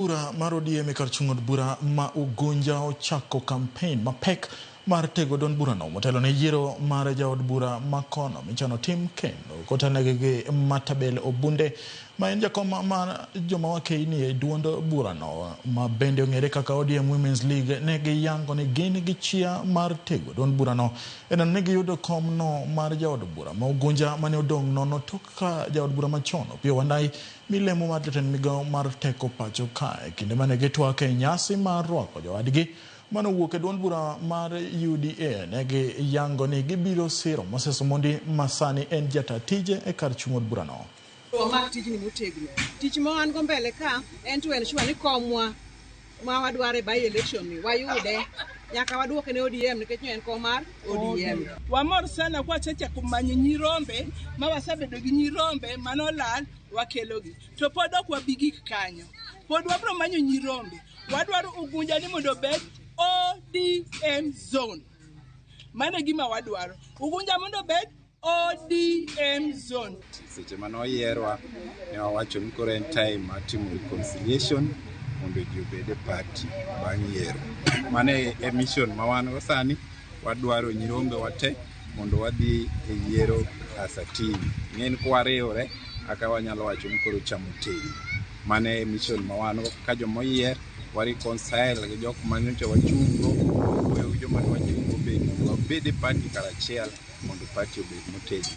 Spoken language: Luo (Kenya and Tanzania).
Bura mar ODM e kar chung' od bura ma Ugunja ochako kampen mapek mar tego duond burano motelo ne yiero mar jaod bura ma kono michano tim kendo kotelnegi gi Matabel Obunde ma en jakom mar joma wakeini e duond burano ma bende ong'ere kaka ODM Women's League ne giyango ni gin gi chia mar tego duond burano e neno ni giyudo komno mar jaod bura ma Ugunja mane odong' nono tok ka jaod bura machon Opiyo Wandayi Milemo mar jatend migao mar teko pacho kae kinde mane gitwak e nyasi mar rwako jowadgi mane owuok e duond bura mar UDA ne giyango ni gibiro siro Moses Omondi ma sani en jata tije e kar chung' od burano. Wamak tijni motegno. Tich ma wan go mbele ka en to ensure ni komwa ma wadwaro e by election ni wayude. Nyaka waduoke ne ODM nikech en kom mar ODM. Wamor sana kwa wasechako manyo nyirombe ma wasebedo gi nyirombe manolal wakelogi to pod ok wabi gik kanyo pod wabro manyo nyirombe wadwaro Ugunja ni mondo obed ODM zone mano e gima wadwaro Ugunja mondo obed ODM zone. Seche mane oyierwa ne wawacho ni koro en time mar timo reconciliation mondo ji obed e party bang' yiero. Mano e mission ma wan go sani, wadwaro nyirombe wate mondo wadhi e yiero as a team. Ing'e ni kwariwre aka wanyalo wacho ni koro chamo otegno. Mano e mission ma wan go kaka joma oyier, wa reconcile gi jok manyocha wachung' go, wawuoyo gi joma ne wachung' go be mondo wabed e party karachiel mondo party obed motegno.